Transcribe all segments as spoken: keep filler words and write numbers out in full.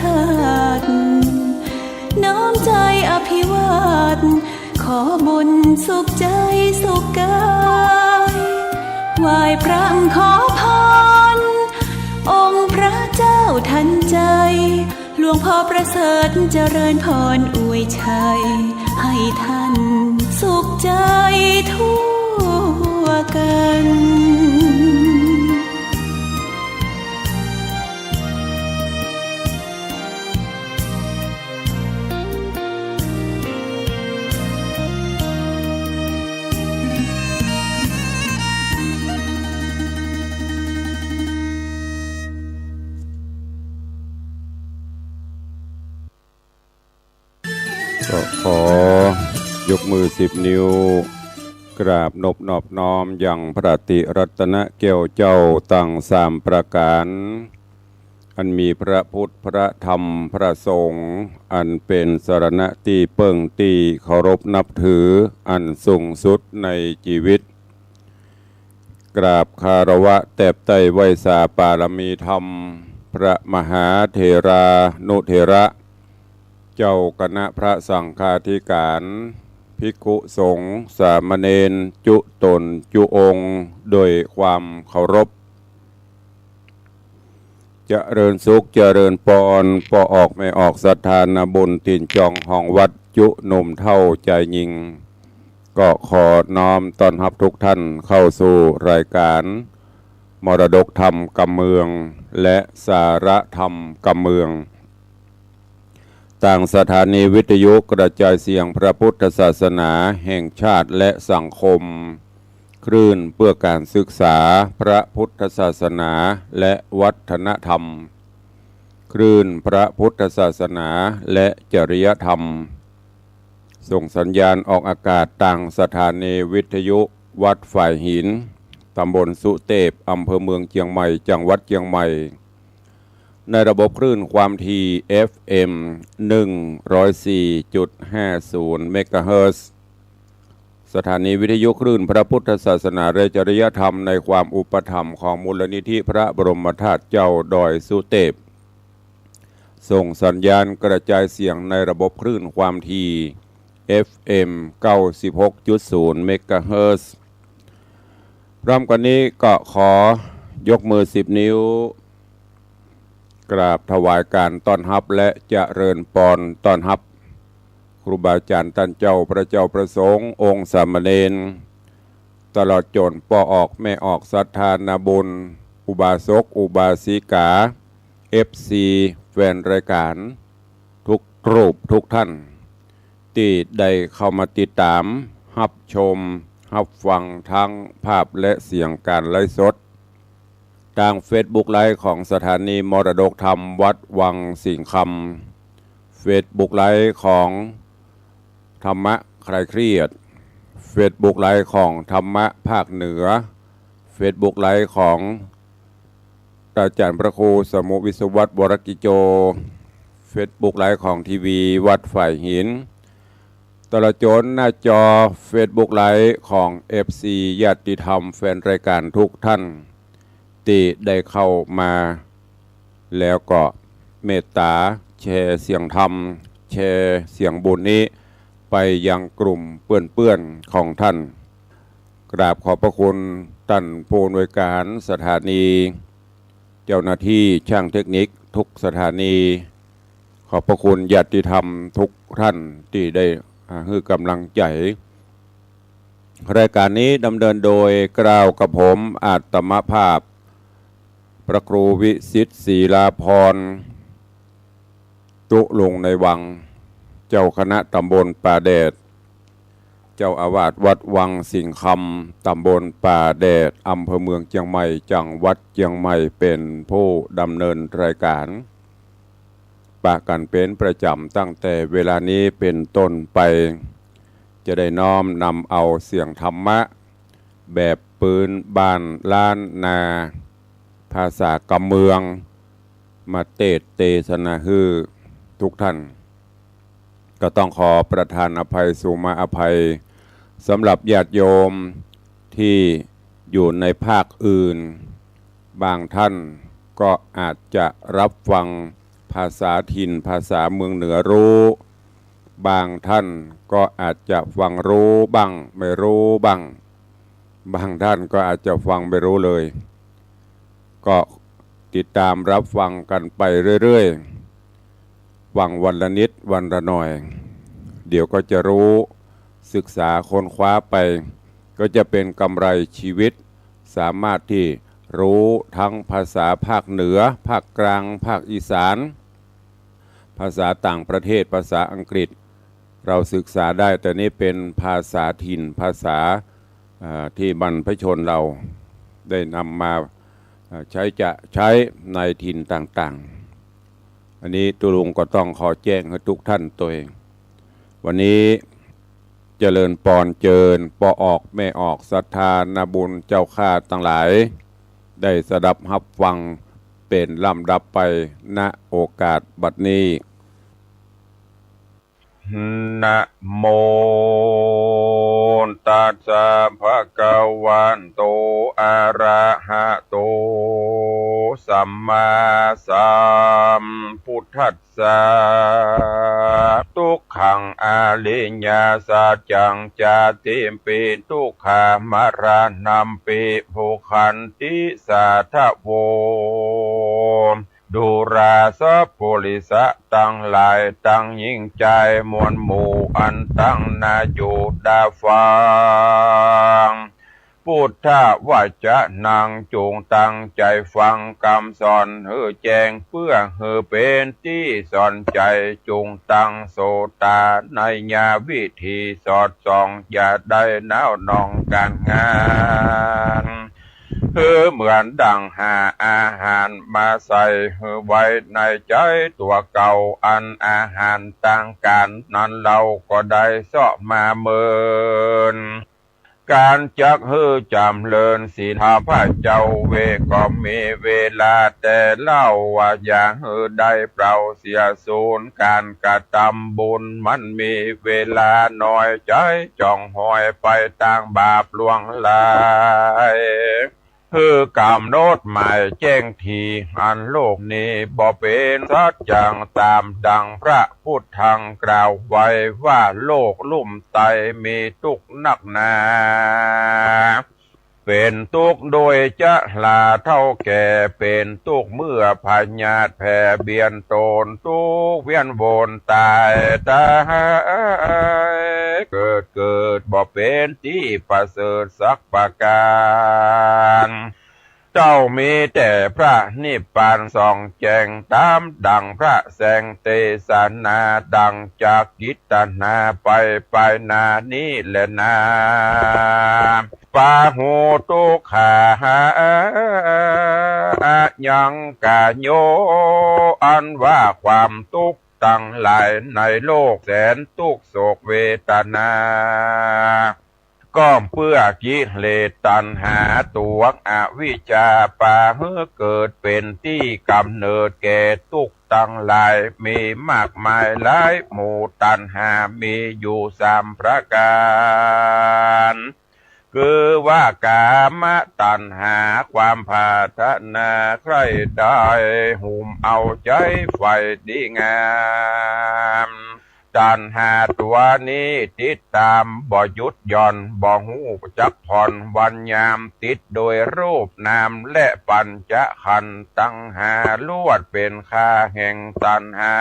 ธาตุ น้อมใจ๋อภิวาท ขอบุญสุขใจ๋สุขกาย ไหว้พระขอพร องค์พระเจ้าทันใจ๋ หลวงพ่อประเสริฐเจริญพรอวยชัย ให้ท่านสุขใจ๋ทั่วกั๋น ก็ขอยกมือสิบนิ้ว กราบนบนอบน้อมยังพระติรัตนแก้วเจ้าตังสามประก๋าน อันมีพระพุทธ พระธรรม พระสงฆ์ อันเป๋นสรณะตี้เปิ้งตี้เคารพนับถืออันสูงสุดในจีวิต กราบคารวะแตบใต้ไหว้สาปารมีธรรม พระมหาเถรานุเถระ เจ้าคณะพระสังฆาธิการ ภิกขุสงฆ์ สามเณร จุ๊ต๋นจุ๊องค์ โดยความเคารพ เจริญสุขเจริญปอน ป้อออกแม่ออกศรัทธานาบุญ ตี๋นจองห้องวัด จุ๊หนุ่มเฒ่าจายญิง ก็ขอน้อมต้อนฮับทุกท่านเข้าสู่รายการมรดกธรรมกำเมือง และสาระธรรมกำเมือง ตางสถานีวิทยุกระจายเสียงพระพุทธศาสนาแห่งชาติและสังคม คลื่นเพื่อการศึกษาพระพุทธศาสนาและวัฒนธรรม คลื่นพระพุทธศาสนาและจริยธรรม ส่งสัญญาณออกอากาศตางสถานีวิทยุวัดฝายหิน ตำบลสุเตพ อำเภอเมืองเจียงใหม่ จังหวัดเจียงใหม่ ในระบบคลื่นความถี่ เอฟเอ็ม หนึ่งร้อยสี่จุดห้าศูนย์ เมกะเฮิรตซ์ สถานีวิทยุคลื่นพระพุทธศาสนาและจริยธรรมในความอุปถัมภ์ของมูลนิธิพระบรมธาตุเจ้าดอยสุเตพ ส่งสัญญาณกระจายเสียงในระบบคลื่นความถี่ เอฟเอ็ม เก้าสิบหกจุดศูนย์ เมกะเฮิรตซ์ พร้อมกั๋นนี้ก็ขอยกมือสิบนิ้ว กราบถวายการต้อนฮับและเจริญปอนต้อนฮับ ครูบาอาจ๋ารย์ต้านเจ้า พระเจ้าพระสงฆ์ องค์สามเณร ตลอดจ๋นป้อออกแม่ออกศรัทธานาบุญ อุบาสกอุบาสิกา เอฟซี แฟนรายการ ทุกรูปทุกท่าน ตี้ได้เข้ามาติดต๋าม ฮับชม ฮับฟังทั้งภาพและเสียงการไลฟ์สด ตางเฟซบุ๊กไลฟ์ของสถานีมรดกธรรมวัดวังสิงห์คำ เฟซบุ๊กไลฟ์ของธรรมะคลายเครียด เฟซบุ๊กไลฟ์ของธรรมะภาคเหนือ เฟซบุ๊กไลฟ์ของอาจ๋ารย์พระครูสมุห์ วิศวัตร วรกิจโจ เฟซบุ๊กไลฟ์ของทีวีวัดฝายหิน ตลอดจ๋นหน้าจอเฟซบุ๊กไลฟ์ของเอฟซีญาติธรรมแฟนรายการทุกท่าน ตี้ได้เข้ามา แล้วก็เมตต๋าแชร์เสียงธรรม แชร์เสียงบุญนี้ไปยังกลุ่มเปื้อนๆ ของท่าน กราบขอบพระคุณต้านผู้อำนวยการสถานี เจ้าหน้าที่ช่างเทคนิคทุกสถานี ขอบพระคุณญาติธรรมทุกท่านตี้ได้ อ่า หื้อก๋ำลังใจ๋ รายการนี้ดำเนินโดยเกล้ากระผมอาตมาภาพ พระครูวิสิทธิ์ ศิลาภรณ์ ตุ๊ลุงในวัง เจ้าคณะตำบลป่าแดด เจ้าอาวาสวัดวังสิงห์คำ ตำบลป่าแดด อำเภอเมืองเจียงใหม่ จังหวัดเจียงใหม่ เป๋นผู้ดำเนินรายการ ปะกั๋นเป๋นประจ๋ำตั้งแต่เวลานี้เป๋นต้นไป จะได้น้อมนำเอาเสียงธรรมะแบบปืนบ้านล้านนา ภาษากำเมือง มาเตสน์เตสนาหื้อทุกท่าน ก็ต้องขอประทานอภัย สุมาอภัย สำหรับญาติโยมที่อยู่ในภาคอื่น บางท่านก็อาจจะรับฟัง ภาษาถิ่น ภาษาเมืองเหนือรู้ บางท่านก็อาจจะฟังรู้บ้าง ไม่รู้บ้าง บางท่านก็อาจจะฟังไม่รู้เลย ก็ติดตามรับฟังกันไปเรื่อยๆ ฟังวันละนิดวันละหน่อย เดี๋ยวก็จะรู้ ศึกษาค้นคว้าไป ก็จะเป็นกำไรชีวิต สามารถที่รู้ทั้งภาษาภาคเหนือ ภาคกลาง ภาคอีสาน ภาษาต่างประเทศ ภาษาอังกฤษ เราศึกษาได้ แต่นี่เป็นภาษาถิ่น ภาษา อ่า ที่บรรพชนเราได้นำมา อ่า ใช้จะใช้ในถิ่นต่างๆ อันนี้ตุ๊ลุงก็ต้องขอแจ้งหื้อทุกท่านตวย วันนี้เจริญปอนเจิญป้อออกแม่ออก ศรัทธานาบุญเจ้าข้าตังหลาย ได้สดับฮับฟังเป๋นลำดับไป ณ โอกาสบัดนี้ นะโมตัสสะ ภะคะวะโต อะระหะโต สัมมาสัมพุทธัสสะ ทุกขัง อริยสัจจัง ชาติปิ ทุกขา มรณัมปิ โภคันติ สาธะโว ดูราสะ ปุริสะตังหลาย ตังญิงจายมวลหมู่ อันตังหน้าอยู่ตาฟัง พุทธวจนัง จุ่งตั้งใจ๋ฟังกำสอนหื้อแจ้ง เปื้อหื้อเป๋นตี้สอนใจ๋ จุ่งตั้งโสตา ในยาวิธีสอดส่อง อย่าได้หนาวหน่องก๋านงาน หื้อเหมือนดั่งหาอาหารมาใส่หื้อไว้ในใจ๋ตั๋วเก่า อันอาหารตางก๋านนั้นเล่าก็ได้เซาะมาเมิน ก๋านจักหื้อจ๋ำเริญศีล ข้าพเจ้าเวก็มีเวลาแต่เล่าว่า อย่าหื้อได้เปล่าเสียสูญ ก๋านกระตำบุญมันมีเวลาน้อย ใจ๋จ้องหอยไปตางบาปล่วงหลาย หื้อกำหนดหมายแจ้งที อันโลกนี้บ่เป๋นสัจจัง ต๋ามดั่งพระพุทธังกล่าวไว้ว่า โลกลุ่มไตมีตุ๊กข์นักหนา เป๋นตุ๊กข์ด้วยจราเฒ่าแก่ เป๋นตุ๊กข์เมื่อพยาธิแผ่เบียดโตน ตุ๊กข์เวียนวนต๋ายต๋าย เกิดเกิดบ่เป๋นตี้ประเสริฐสักประก๋าน เต้ามีแต่พระนิพพานส่องแจ้ง ต๋ามดั่งพระแสงเตสนา ดั่งจักกิตนาไป ไปหน้านี้แลนา ปาหุตุ๊กขา ยังกะโย อันว่าความตุ๊กข์ตังหลายในโลก แสนตุ๊กข์โศกเวตนา ก็เปื้อกิเลสตัณหาตั๋วอวิชชา ปาหื้อเกิดเป๋นตี้ก๋ำเนิดแก่ตุ๊กข์ตังหลาย มีมากมายหลายหมู่ ตัณหามีอยู่สามประก๋าน คือว่ากามตัณหา ความปรารถนาใคร่ได้ หุ้มเอาใจ๋ใฝ่ดีงาม ตัณหาตั๋วนี้ติดต๋ามบ่หยุดหย่อน บ่ฮู้จักผ่อนวันยาม ติดโดยรูปนามและปัญจขันธ์ตังห้า ล้วนเป๋นข้าแห่งตัณหา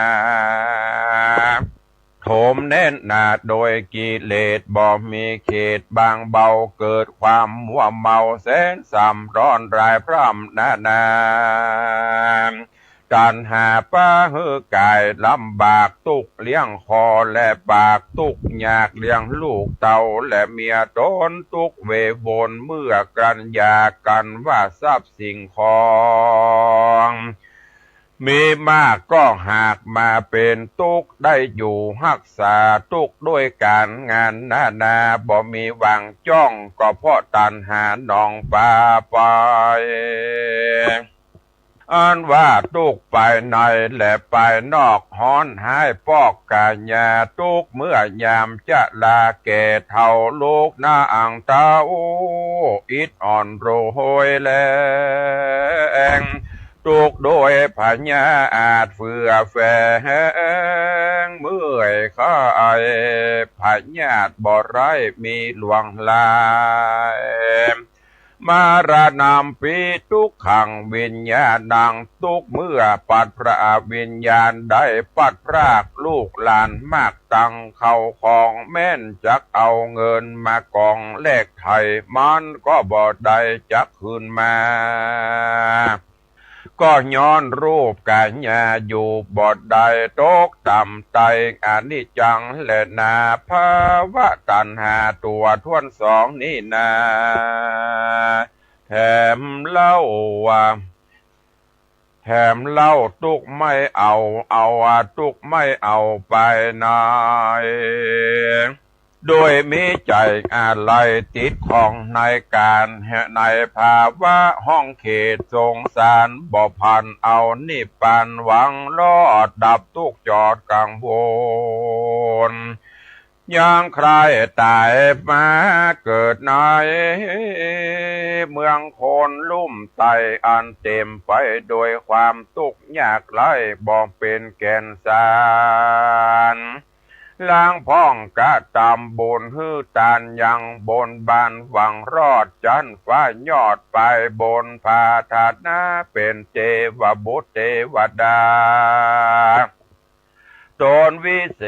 โถมแน่นหนาโดยกิเลสบ่มีเขตบางเบา เกิดความมัวเมาแสนซ้ำร้อนรายพร่ำนานา ตัณหาปาหื้อกายลำบากตุ๊กข์เลี้ยงคอและปาก ตุ๊กข์ยากเลี้ยงลูกเต้าและเมียต๋น ตุ๊กข์เววนเมื่อกลั้นหย่ากั๋นว่าทรัพย์สิ่งของ มีมากก็หากมาเป๋นตุ๊กข์ ได้อยู่ฮักษาตุ๊กข์ด้วยก๋านงานนานา บ่มีหวังจ้อง ก็เพราะตัณหาหนองปาไป อันว่าตุ๊กข์ภายในและภายนอก ฮ้อนฮ้ายปอกกายา ตุ๊กข์เมื่อยามชราแก่เฒ่า ลูกนางเต้าอิดอ่อนโรยแรง ตุ๊กข์โดยพยาธิเฟื่อแฝง เมื่อยไข้พยาธิบ่ร้ายมีหลวงหลาย มรณัมปิ ทุกขัง วิญญาณัง ตุ๊กข์เมื่อพลัดพรากวิญญาณ ได้พลัดพรากลูกหลานมากตัง เข้าของแม้นจักเอาเงินมากองแลกไถ่ มันก็บ่ได้จักคืนมา ก็ย้อนรูปกายาอยู่บ่ได้ ตกต่ำตายอนิจจังแลนา ภวะตัณหาตั๋วถ้วนสองนี้นา แถมเล่าว่า แถมเล่าตุ๊กข์ไม่เอา เอาตุ๊กข์ไม่เอาไปไหน โดยมีใจ๋อาลัยติดข้องในก๋าน ในภาวะห้องเขตสงสาร บ่ผันเอานิพพานหวังรอดดับตุ๊กข์จอดกังวล ยังใคร่ต๋ายมาเกิดในเมืองคนลุ่มไต้ อันเต๋มไปโดยความตุ๊กข์ยากไร้ บ่เป๋นแก่นสาร ลางพ่องกระตำบุญหื้อตานยังบนบานหวังรอดจั๊นฟ้ายอดไปบนผาฐานะเป๋นเตวบุตรเตวดา ต๋นวิเศ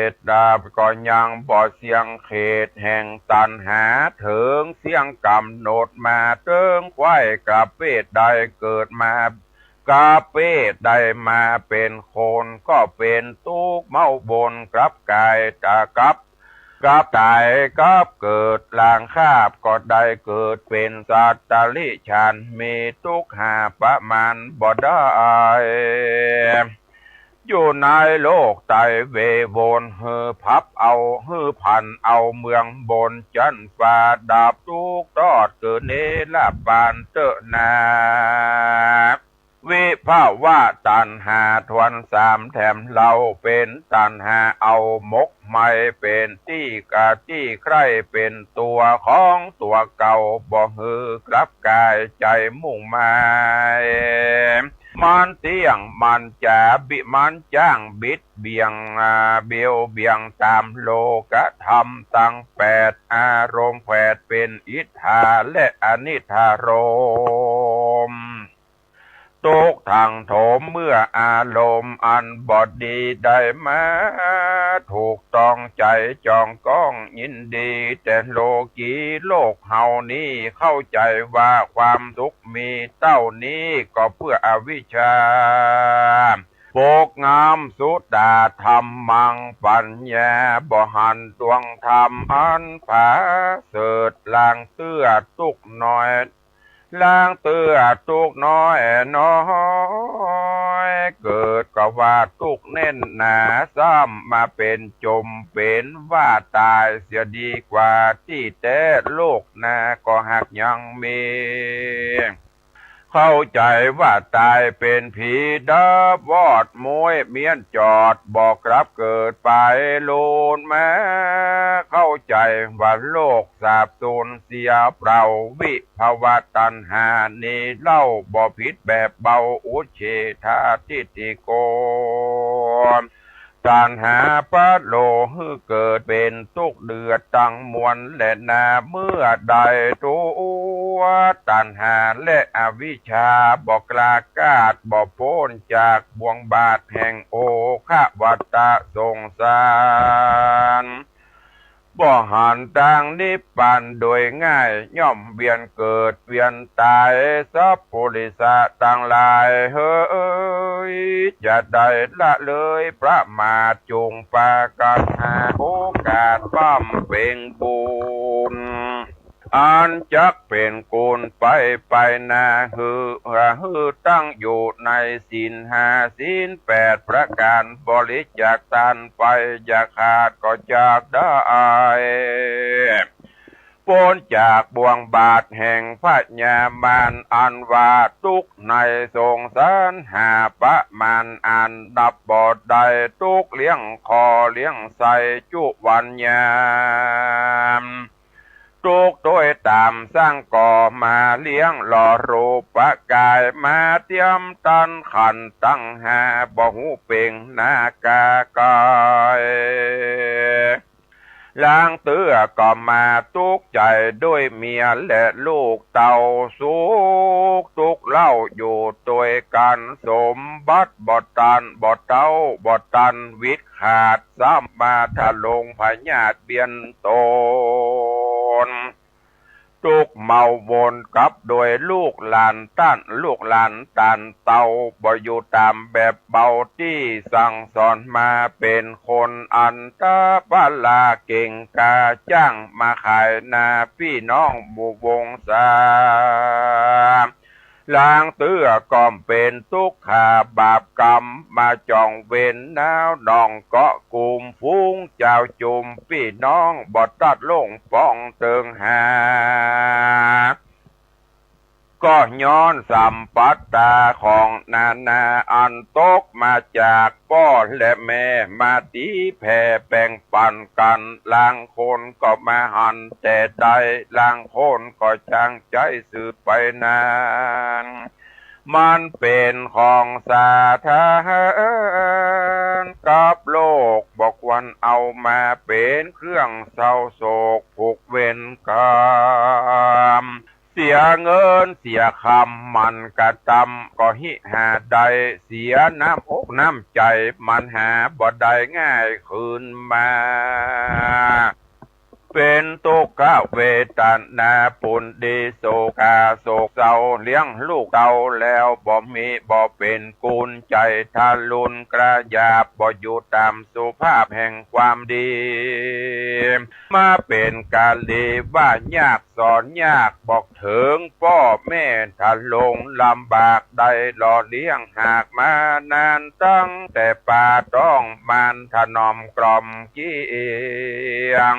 ษดาบก็ยังบ่เสี้ยงเขตแห่งตัณหา เถิงเสี้ยงก๋ำหนดมาเถิงใคว่กระเปตได้เกิดมา กระเปตได้มาเป๋นคน ก็เป๋นตุ๊กข์เม้าบนกลับก๋ายต๋ายกลับ กลับต๋ายกลับเกิด ลางคาบก็ได้เกิดเป๋นสัตว์ติรัจฉาน มีตุ๊กข์หาประมาณบ่ได้ อยู่ในโลกไต้เววน หื้อผันเอา หื้อผันเอาเมืองบนจั๊นฟ้า ดับตุ๊กข์ตอดเกิดเนรปานเต๊อะนา วิภวะตัณหาถ้วนสามแถมเล่า เป๋นตัณหาเอาหมกไหม้ เป๋นตี้กาตี้ใคร่ เป๋นตั๋วของตั๋วเก่า บ่หื้อกลับก๋ายใจ๋มุ่งหมาย มันเตี้ยง มันจ๋าบิ มันจ้างบิดเบี่ยง อ่า เบียวเบี่ยงต๋ามโลกธรรมตังแปด อารมณ์แผดเป๋นอิทธาและอนิทธารมณ์ ตุ๊กข์ทังโถมเมื่ออารมณ์อันบ่ดีได้มาถูกต้องใจ๋ จ่องก้องยินดี แต่โลกีโลกเฮานี้เข้าใจ๋ว่าความสุขมีเต้านี้ ก็เปื้ออวิชชา ปกงำสุตาธรรมัง ปัญญาบ่หันดวงธรรมอันผาเสริฐ ลางเตื้อตุ๊กข์น้อย ลางเตื้อตุ๊กข์น้อยน้อย เกิดก็ว่าตุ๊กข์แน่นหนา ซ้ำมาเป๋นจมเป๋นว่าต๋ายเสียดีกว่า ตี้แต๊โลกหน้าก็หากยังมี เข้าใจ๋ว่าต๋ายเป๋นผีดับวอดม้วยเมี้ยนจอด บ่กลับเกิดไปลูนมา เข้าใจ๋ว่าโลกสาบสูญเสียเปล่า วิภวะตัณหานี้เล่า บ่ผิดแบบเบา อุจเฉทาทิฏฐิโก ตัณหาพะโลหื้อเกิดเป๋นตุ๊กข์เดือดตังมวลแลนา เมื่อใดตั๋วตัณหาและอวิชชาบ่กล้ากาด บ่ป๊นจากบ่วงบาตรแห่งโอฆะวัฏฏะสงสาร บ่หันตางนิพพานโดยง่าย ย่อมเวียนเกิดเวียนต๋าย สัพปุริสะตังหลายเหย จะได้ละเลยประมาท จุ่งปากั๋นหาโอกาสบำเพ็งบุญ อันจักเป๋นกุญไปไปนาหื้อ หื้อตั้งอยู่ในศีลห้าศีลแปดประก๋าน บริจาคตานไป อย่าขาดก็จักได้ ป๊นจากบ่วงบาตรแห่งพญามาร อันว่าตุ๊กข์ในสงสารหาประมาณอันนับบ่ได้ ตุ๊กข์เลี้ยงคอเลี้ยงไส้จุวันยาม ตุ๊กตวยต๋ามสังก็มาเลี้ยงหล่อรูปกาย มาเตียมตันขันธ์ตังห้า บ่ฮู้เป๋งหน้ากาก๋าย ลางเตื้อก็มาตุ๊กใจ๋ด้วยเมียและลูกเต้า สุขตุ๊กเล่าอยู่ตวยกั๋น สมบัติบ่ตัน บ่เต้า บ่ตันวิดขาด ซ้ำมาทะลงพยาธิเบียดตน ตุ๊กเมาวนกับด้วยลูกหลานต้าน ลูกหลานต้านเต้า บ่อยู่ต๋ามแบบเบาตี้สั่งสอนมา เป๋นคนอันตะปะละเก่งก้า จ้างมาขายหน้าปี้น้องหมู่วงศา ลางเตื้อก็เป๋นตุ๊กขาบาปกรรม มาจ่องเวรหน้าน้องเกาะกุม ฝูงจาวจุมปี้น้องบ่ตัดลงป๋องเติงหา ก็ย้อนสัมปัตตาของนานาอันตกมาจากป้อและแม่ มาตี๋แผ่แบ่งปั๋นกั๋น ลางคนก็มาหันแต่ใด ลางคนก็จางใจ๊สืบไปนั้น มันเป๋นของสาธารณะกับโลก บ่ควรเอามาเป๋นเครื่องเศร้าโศกผูกเวรกรรม เสียเงินเสียคำมันกระตำ ก็หิหาได้ เสียน้ำอกน้ำใจ๋มันหาบ่ได้ง่ายคืนมา เป๋นตุ๊กขเวทนาปูนดี โศกาโศกเศร้า เลี้ยงลูกเต้าแล้วบ่มี บ่เป๋นกุญใจ๋ทะลุนกระหยาบ บ่อยู่ต๋ามสุภาพแห่งความดี มาเป๋นกาลีว่ายากสอนยาก บอกเถิงป้อแม่ทะลงลำบาก ได้หล่อเลี้ยงหากมานาน ตั้งแต่ปาต๊องมานถนอมกล่อมเกลี้ยง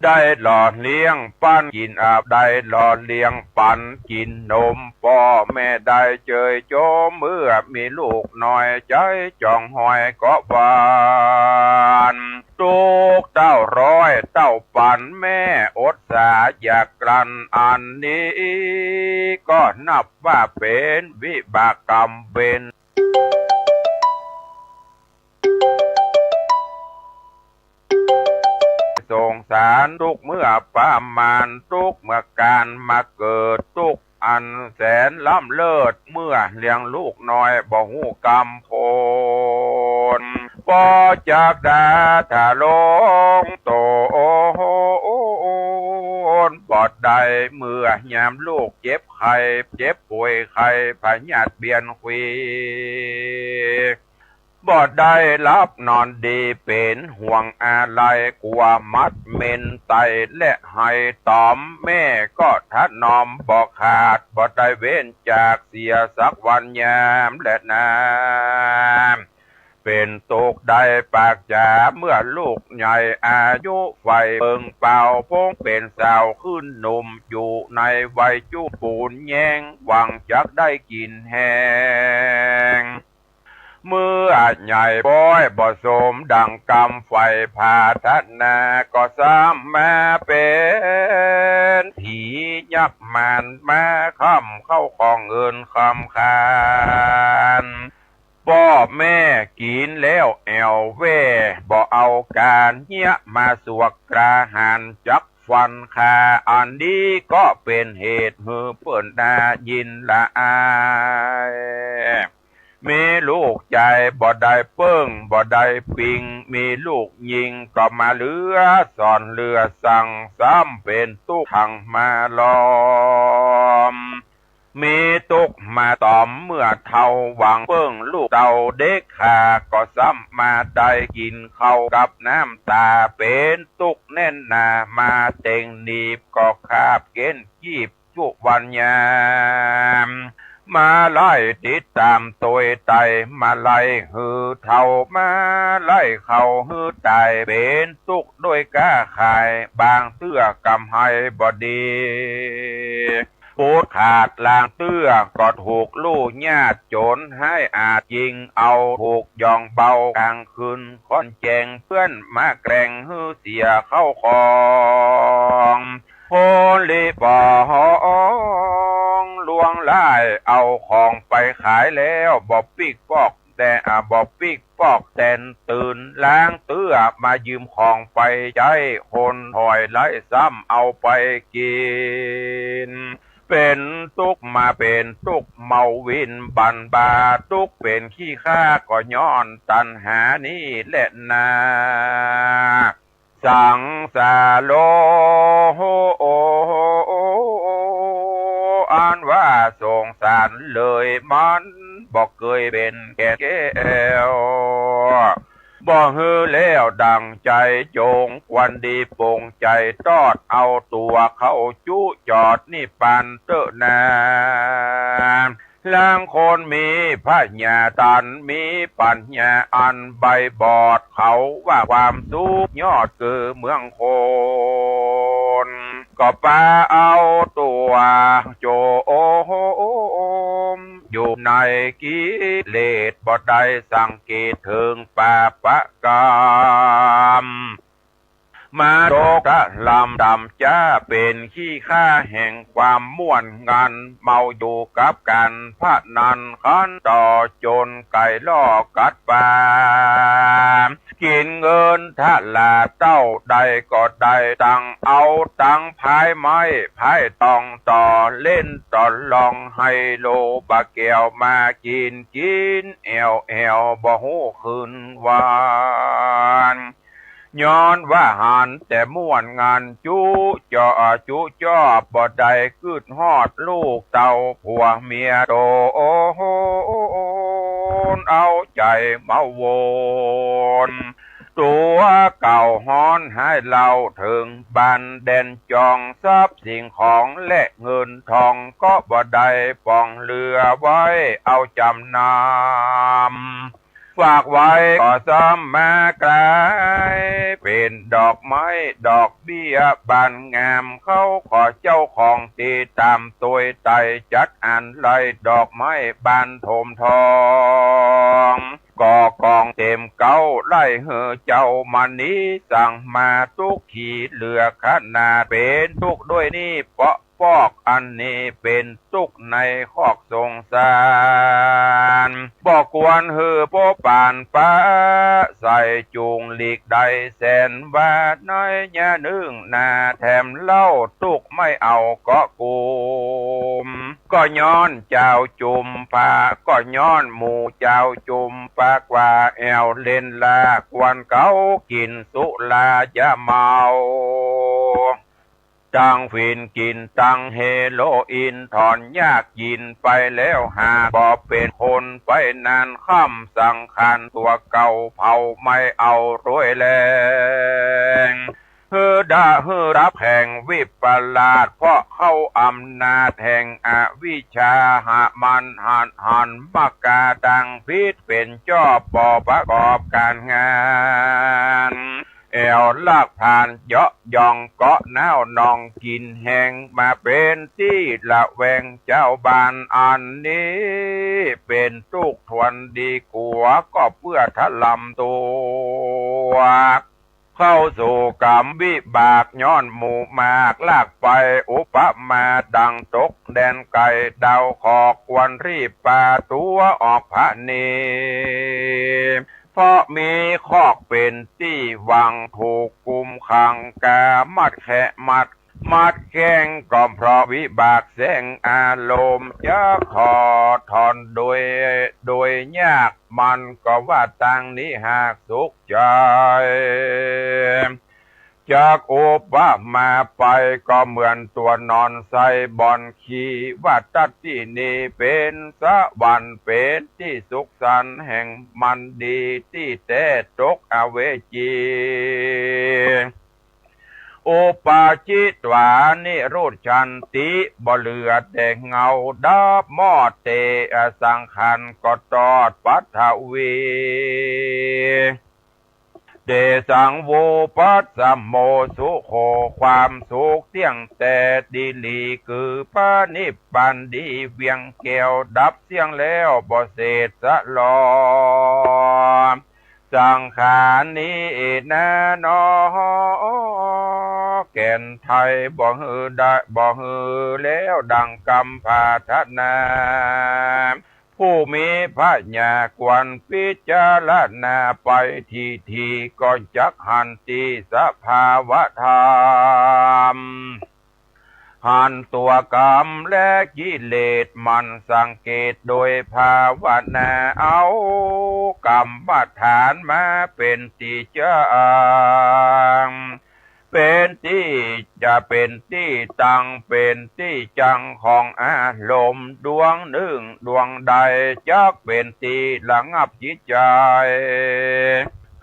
ได้หล่อเลี้ยงปั๋นกิ๋นอาบ ได้หล่อเลี้ยงปั๋นกิ๋นนม ป้อแม่ได้เจยโจม เมื่อมีลูกน้อยใจ๋จ่องหอยก็หวั่น ตุ๊กเต้าร้อยเต้าปั๋นแม่อดสาอยากกลั้น อันนี้ก็นับว่าเป๋นวิบากกรรมเวร สงสารตุ๊กเมื่อประมาณ ตุ๊กเมื่อก๋านมาเกิด ตุ๊กอันแสนล้ำเลิศ เมื่อเลี้ยงลูกน้อยบ่ฮู้กำโพน ปอจักดาถ้าลงโตนบ่ได้ เมื่อยามลูกเจ็บไข้ เจ็บป่วยไข้ พยาธิเบียดขวี บ่ได้หลับนอนดี เป๋นห่วงอาลัย กั๋วมัดเม็นไตและไห้ต๋อม แม่ก็ถนอมบ่ขาด บ่ได้เว้นจากเสียสักวันยามแลนา เป๋นตุ๊กได้ปากจ๋า เมื่อลูกใหญ่อายุใฝ่เปิงเป๋า ปงเป๋นสาวขึ้นหนุ่ม อยู่ในวัยจุปูนแย้ง หวังจักได้กิ๋นแฮง เมื่อใหญ่ป๊อยบ่สมดังกำใฝ่ผาถนา ก็ซ้ำมาเป๋นผียักษ์มารมาค้ำเข้าของเงินคำคาน ป้อแม่กิ๋นแล้วแอ่วแว่ บ่เอาก๋านเฮี้ยมาสวกกราหารจักฟันคา อันนี้ก็เป๋นเหตุหื้อเปิ้นน่ายินละอาย มีลูกใจ๋บ่ได้เปิ้งบ่ได้ปิง มีลูกญิงก็มาเหลือสอนเหลือสั่ง ซ้ำเป๋นตุ๊กขังมาล้อม มีตุ๊กมาต๋อมเมื่อเฒ่าหวังเปิ้งลูกเต้าเด็กขา ก็ซ้ำมาได้กิ๋นข้าวกับน้ำต๋า เป๋นตุ๊กแน่นหนามาเต็งหนีบ ก็คาบเก๊นกีบจุวันยาม มาไล่ติดต๋ามตวยไต มาไล่หื้อเฒ่า มาไล่เข้าหื้อต๋าย เป๋นตุ๊กด้วยก๊าขาย บางเตื้อกำไรบ่ดี ปูดขาดลางเตื้อก็ถูกลู่ญาติโจ๋รฮ้ายอาฆยิงเอา ถูกย่องเบากลางคืนค่อนแจ้ง เปื้อนมาแกล้งหื้อเสียเข้าของ คนหลีปอง ลวงลายเอาของไปขายแล้ว บ่ปิ๊กปอกแต่ อ่า บ่ปิ๊กปอกแตนตื่น ลางเตื้อมายืมของไปใจ๊ คนถอยไล่ซ้ำเอาไปกิ๋น เป๋นตุ๊กข์มาเป๋นตุ๊กข์ เมาวินบั่นบ่า ตุ๊กข์เป๋นขี้ข้าก็ย้อนตัณหานี้แหละนา สังสาโร อันว่าสงสารเลยมัน บ่เกยเป๋นแก่นแก้ว บ่หื้อแล้วดั่งใจ๋จง ควรดีปรงใจ๋ตอด เอาตั๋วเข้าจุจอดนิพพานเต๊อะนา ลางคนมีผญาต๋า มีปั๋ญญาอันใบบอด เขาว่าความสุขยอดคือเมืองคน ก็ปาเอาตั๋วโจม อยู่ในกิเลส บ่ได้สังเกตเถิงปาปกรรม มาตกตะลำต่ำจ๊า เป๋นขี้ข้าแห่งความม่วนงัน เมาอยู่กับก๋านพนัน คันต่อจนไก่ล่อกัดป๋า กิ๋นเงินทะลาเต้า ได้ก็ได้ตังค์ เอาตังค์พายไม้พายตอง ต่อเล่นต่อลองไฮโล บ่าแก้วมากิ๋น กิ๋นแอ่วแอ่ว บ่ฮู้คืนวัน ย้อนว่าหันแต่ม่วนงัน จุจอจุจอบ บ่ได้กึ๊ดฮอดลูกเต้าผัวเมียโต เอาใจ๋มาวน ตั๋วเก่าฮ้อนหายเล่า เถิงบ้านแดนจอง ทรัพย์สิ่งของและเงินทอง ก็บ่ได้ป๋องเหลือไว้ เอาจ๋ำนำ ฝากไว้ก็ซ้ำมากลาย เป๋นดอกไม้ดอกเบี้ยบานงาม เขาขอเจ้าของตี้ต๋ามตวยไต่ จัดอันไล่ดอกไม้บานโถมทอง ก็กองเต๋มเก๊า ไล่หื้อเจ้ามณีสั่งมา ตุ๊กขีเหลือขนาด เป๋นตุ๊กข์ด้วยนี่เปาะ ปอกอันนี้เป๋นตุ๊กข์ในคอกสงสาร บ่ควรหื้อโป๊ปานปะใส จุ่งหลีกได้แสนว่า ในยะนึ่งนาแถมเล่า ตุ๊กข์ไม่เอาเกาะกุม ก็ย้อนจาวจุมปา ก็ย้อนหมู่จาวจุมปากว่า แอ่วเล่นลา ควรเขากิ๋นสุราอย่าเมา ตังฝิ่นกิ๋นตังเฮโรอีน ถอนยากกิ๋นไปแล้ว หากบ่เป๋นคนไปนาน ค่ำสังขารตั๋วเก่าเผาไหม้เอาตวยแล หื้อดะหื้อดับแห่งวิปลาส เพราะเข้าอำนาจแห่งอวิชชา หามันหันหันมากาตังผิด เป๋นจอบบ่ประกอบก๋านงาน แอ่วลากผานเยาะยองเกาะน้าวนองกิ๋นแฮง มาเป๋นตี้ระแวงจาวบ้าน อันนี้เป๋นตุ๊กข์ทวนดีกั๋ว ก็เปื้อทะลำตั๋ว เข้าสู่ก๋รรมวิบาก ย้อนหมู่มากลากไป อุปมาดังตกแดนไก๋ ดาวขอควรรีบปาตั๋วออกผะเน เพราะมีคอกเป๋นตี้หวัง ถูกกุมขังก๋ามัดแขะมัด มัดแข้งก็เพราะวิบากแสงอารมณ์ จะขอถอนโดย โดยยาก มันก็ว่าตางนี้หากสุขใจ๋ จากอุปมาไปก็เหมือนตัวนอนใส่บ่อนขี้ ว่าตั๊ดตี้นี้เป๋นสวรรค์ เป๋นตี้สุขสันต์แห่งมันดี ตี้แต๊ตกอเวจี อุปาจิตวานิรุจฉันติ บ่เหลือแต่เงาดับมอดเต อสังขารก็ตอดปัทวี เตสังวุปัสสโมสุโข ความสุขเตี้ยงแต๊ดีหลี คือพระนิพพานดีเวียงแก้ว ดับเสี้ยงแล้วบ่เศษสะหลอ สังขารนี้นาหนอ แก่นไทย บ่หื้อได้ บ่หื้อแล้วดังกำปรารถนา ผู้มีปัญญาควรพิจารณาไปทีๆ ก็จักหันตี้สภาวะธรรม หันตั๋วกรรมและกิเลส หมั่นสังเกตโดยภาวนา เอากรรมฐานมาเป๋นตี้จั้ง เป๋นตี้จะเป๋นตี้ตั้ง เป๋นตี้จั้งของอารมณ์ ดวงนึ่งดวงใด จักเป๋นตี้ระงับจิตใจ๋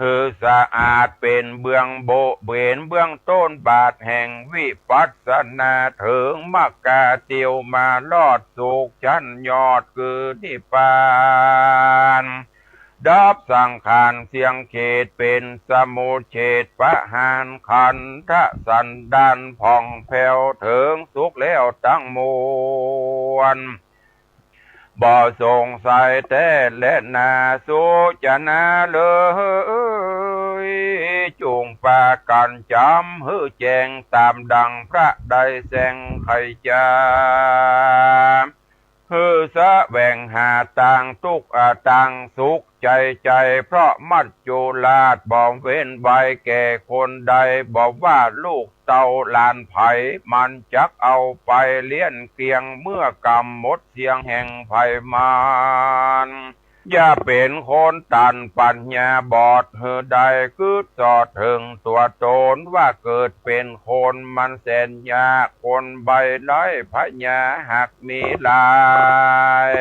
หื้อสะอาด เป๋นเบื้องโบะ เป๋นเบื้องต้นบาทแห่งวิปัสสนา เถิงมรรคาเตียวมารอดสุขชั้นยอดคือนิพพาน ดับสังขารเสี้ยงเขต เป๋นสมุจเฉทประหารขันธสันดานผ่องแผ้วเถิงสุขแล้วตังมวล บ่สงสัยแต๊แลนา สุจนาเลย จุ่งปากั๋นจ๋ำหื้อแจ้ง ต๋ามดังพระได้แสดงไขจ๋า หื้อแสวงหาตางตุ๊กข์ อา ตางสุขใจ๋ใจ๋ เพราะมัจจุราชบ่เว้นไว้แก่คนใด บ่ว่าลูกเต้าหลานใผ มันจักเอาไปเลี้ยงเกลี้ยง เมื่อกำหมดเสี้ยงแห่งภัยมาร อย่าเป๋นคนตันปัญญาบอด หื้อได้กึ๊ดสอดเถิงตั๋วต๋น ว่าเกิดเป๋นคนมันแสนยาก คนใบ้ไร้ปัญญาหากมีหลาย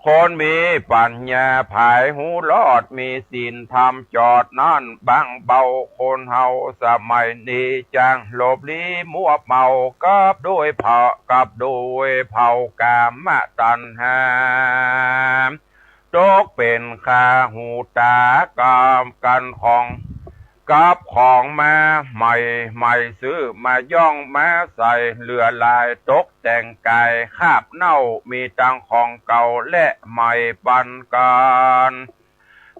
คนมีปัญญาผายฮู้รอด มีศีลธรรมจอดนั้นบางเบา คนเฮาสมัยนี้จั้งหลบลี้มัวเมา กับด้วยเผา กับด้วยเผากามตัณหา ตกเป๋นข้าหูต๋า กับกั๋นของ กับของมาใหม่ใหม่ ซื้อมาย้องมาใส่ เหลือหลายตกแต่งก๋าย คราบเน่ามีตังของเก่าและใหม่ปันกั๋น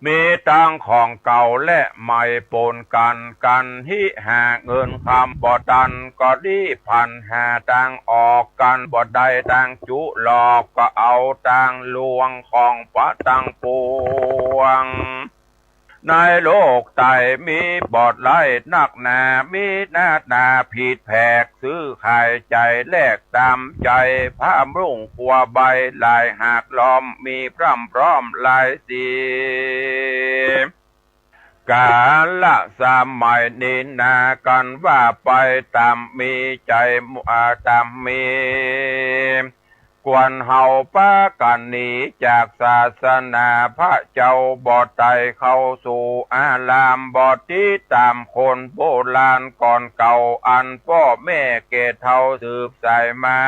มีตังของเก่าและใหม่ป๋นกั๋น กั๋นฮิหาเงินคำบ่ตัน ก็รีบพลันหาตางออก กั๋นบ่ได้ตางจุหลอก ก็เอาตางลวงของปะตังปวง ในโลกไตมีบ่ไร้นักหนา มีหน้าต๋าผิดแผก ซื้อขายใจ๋แลกต๋ามใจ๋ ผ้านุ่งครัวใบหลายหากล้อม มีพร่ำพร้อมหลายสี กาละสมัยนี้นา กั๋นว่าไปต๋ามมีใจ๋ อ่า ต๋ามมี ควรเฮาปากั๋นหนีจากศาสนา พระเจ้าบ่ไต้เข้าสู่อาราม บ่ติดต๋ามคนโบราณก่อนเก่า อันป้อแม่แก่เฒ่าสืบสายมา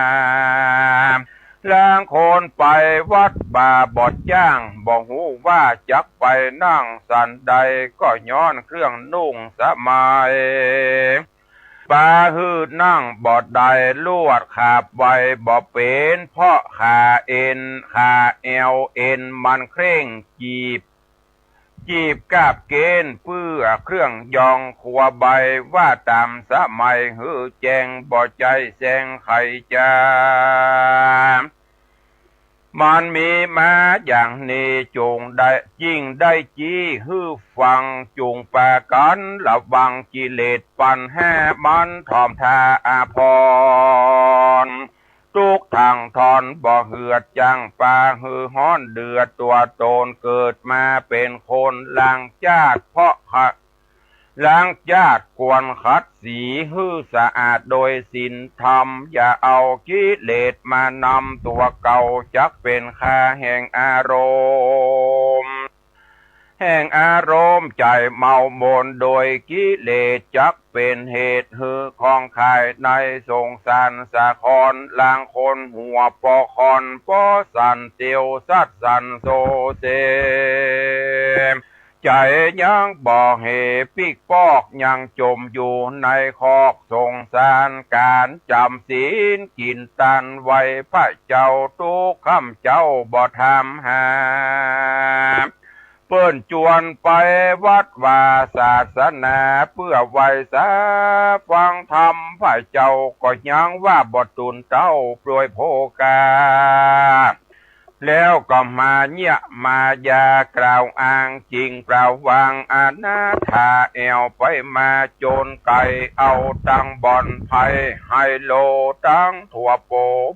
ลางคนไปวัดบ่าบ่จ้าง บ่ฮู้ว่าจักไปนั่งสันใด ก็ย้อนเครื่องนุ่งสมัย ปาหื้อนั่งบ่ได้ ลวดขาบไวบ่เป๋น เพราะขาเอ็น ขาแอวเอ็นมันเคร่ง จีบ จีบกาบเกณฑ์เปื้อเครื่องยองครัวใบ ว่าต๋ามสมัยหื้อแจ้ง บ่ใจ้แสดงไขจ๋า มันมีมาอย่างนี้ จุ่งได้ จิ่งได้จี้หื้อฟัง จุ่งปากั๋นระวัง กิเลสปัญหามันถ่อมท่าอาภรณ์ ตุ๊กข์ทั้งท่อนบ่เหือด จั้งปาหื้อฮ้อนเดือด ตั๋วต๋นเกิดมาเป๋นคนล้างจาติ เพราะขะ ล้างจาติควรขัดสีหื้อสะอาดโดยศีลธรรม อย่าเอากิเลสมานำตั๋วเก่า จักเป๋นข้าแห่งอารมณ์ แห่งอารมณ์ใจ๋เมามนโดยกิเลส จักเป๋นเหตุหื้อข้องไขในสงสารสาคร ลางคนหัวปอคอนปอสั่นเตียวสัดสั่นโซเซ ใจ๋ยังบ่เหปิ๊กปอก ยังจ๋มอยู่ในคอกสงสาร ก๋านจ๋ำศีลกิ๋นตันไหว้พระเจ้า ตุ๊กค่ำเจ๊าบ่ถามหา ปิ้นจวนไปวัดวาศาสนา เปื้อไหว้สาฟังธรรมพระเจ้า ก็ยังว่าบ่ตูนเต้าโปรยโภคา แล้วก็มาเยียะมายากล่าวอ้างจิ่งประวังอนาถา แอ่วไปมาจ๋นไก๋ เอาตังบ่อนไพ่ไฮโล ตังตั๋วโป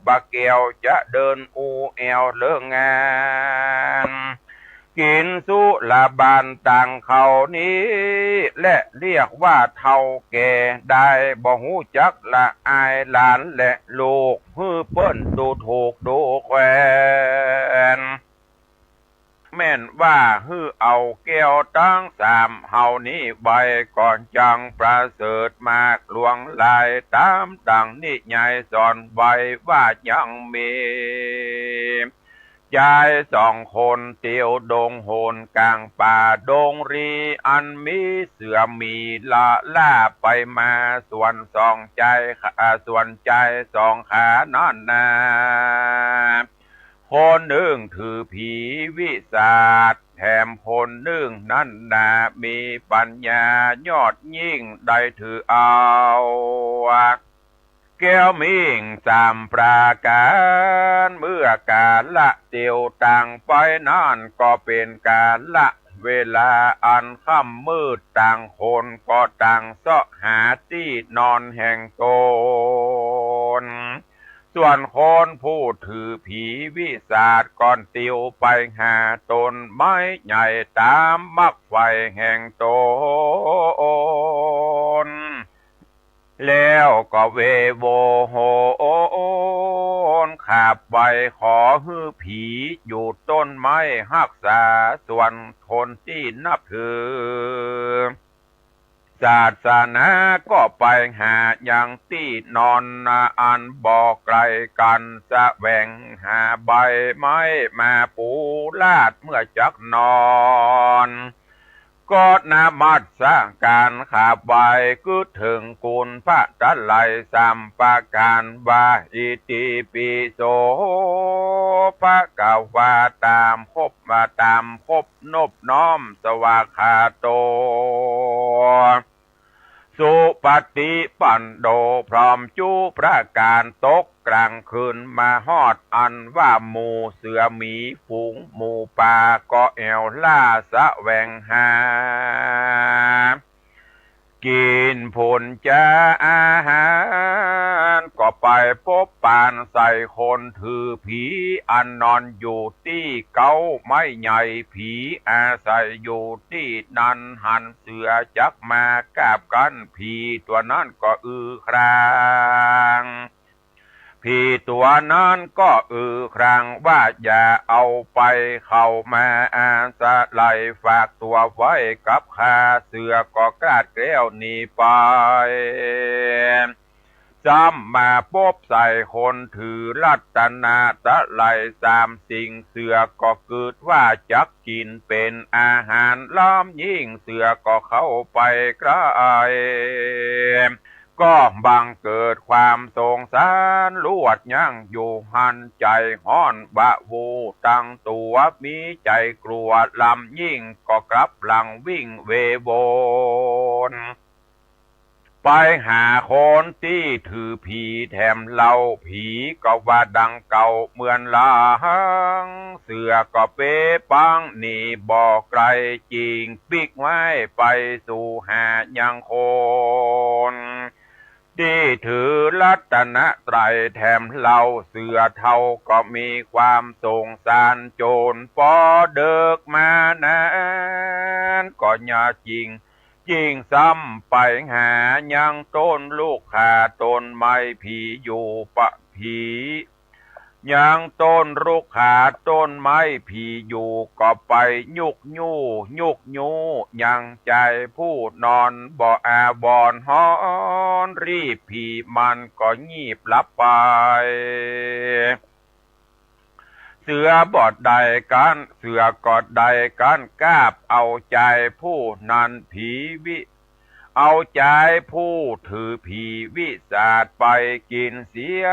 บ่าแก้ว จะเดินอู้แอ่วเลิกงาน กิ๋นสุราบานตังเขานี้แหละ เรียกว่าเฒ่าแก่ได้ บ่ฮู้จักละอายหลานและลูก หื้อเปิ้นดูถูกดูแควน แม่นว่าหื้อเอาแก้วตังสามเฮานี้ไว้ ก็จั่งประเสริฐมากหลวงหลาย ต๋ามดั่งนิยายสอนไว้ว่ายังมี จายสองคนเตียวดงหนก๋างป่าดงรี อันมีเสือหมีละล่าไปมา ส่วนสองจาย อ่า ส่วนจายสองขานั้นนา คนนึ่งถือผีวิสาท แถมคนนึ่งนั้นนา มีปัญญายอดยิ่ง ได้ถือเอา แก้วมิ่งสามประก๋าน เมื่อกาละเตียวต่างไปนั้น ก็เป๋นกาละเวลาอันค่ำมืด ต่างคนก็ต่างเซาะหาตี้นอนแห่งต๋น ส่วนคนผู้ถือผีวิสาทก็เตียวไปหาต้นไม้ใหญ่ต๋ามมักใฝ่แห่งต๋น แล้วก็เวโวโหนขับไหว้ขอหื้อผีอยู่ต้นไม้ฮักษา ส่วนคนตี้นับถือศาสนาก็ไปหายังตี้นอนนาอันบ่ไก๋กั๋น แสวงหาใบไม้มาปูลาดเมื่อจักนอน ก็นมัสก๋านขับไหว้ กึ๊ดเถิงคุณพระไตรัยสามประก๋านว่า อิติปิโสภะคะวา ต๋ามครบ ต๋ามครบนบน้อม สวากขาโต สุปฏิปันโน พร้อมจุประก๋าน ตกก๋างคืนมาฮอดอันว่าหมู่เสือหมีฝูงหมูป่า ก็แอ่วล่าแสวงหา กิ๋นผลจ๋าอาหาร ก็ไปปบปานใส่คนถือผี อันนอนอยู่ตี้เก๊าไม้ใหญ่ ผีอาศัยอยู่ตี้นั้น หันเสือจักมากาบกั้น ผีตั๋วนั้นก็อือคราง ผีตั๋วนั้นก็อือครางว่า อย่าเอาไป เข้ามาอาศัย ฝากตั๋วไว้กับข้า เสือก็กราดแกล้วหนีไป ซ้ำมาปบใส่คนถือรัตนไตรัยสามสิ่ง เสือก็กึ๊ดว่าจักกิ๋นเป๋นอาหาร ล้ำยิ่งเสือก็เข้าไปใก้ ก็บังเกิดความสงสาร ลวดยั้งอยู่หั้น ใจ๋ฮ้อนวาบตั้งตั๋ว มีใจ๋กลัวล้ำยิ่ง ก็กลับหลังวิ่งเวโวน ไปหาคนตี้ถือผีแถมเล่า ผีก็ว่าดังเก่าเหมือนหลัง เสือก็เป๋ปังหนีบ่ไก๋ จิ่งปิ๊กไว้ไปสู่หายังคนตี้ถือรัตนไตรัยแถมเล่า เสือเฒ่าก็มีความสงสาร จ๋นปอเดิกมานั้น ก็ยาจิ่ง จิ่งซ้ำไปหายังต้นลุกขาต้นไม้ผีอยู่ปะ ผียังต้นลุกขาต้นไม้ผีอยู่ ก็ไปยุกยู้ ยุกยู้ยังจายผู้นอนบ่อาบอนฮ้อน รีบผีมันก็งีบหลับไป เสือบ่ได้กั๋น เสือก็ได้กั๋นกาบเอาจายผู้นั้น ผีวิ เ เอาจายผู้ถือผีวิสาทไปกิ๋นเสีย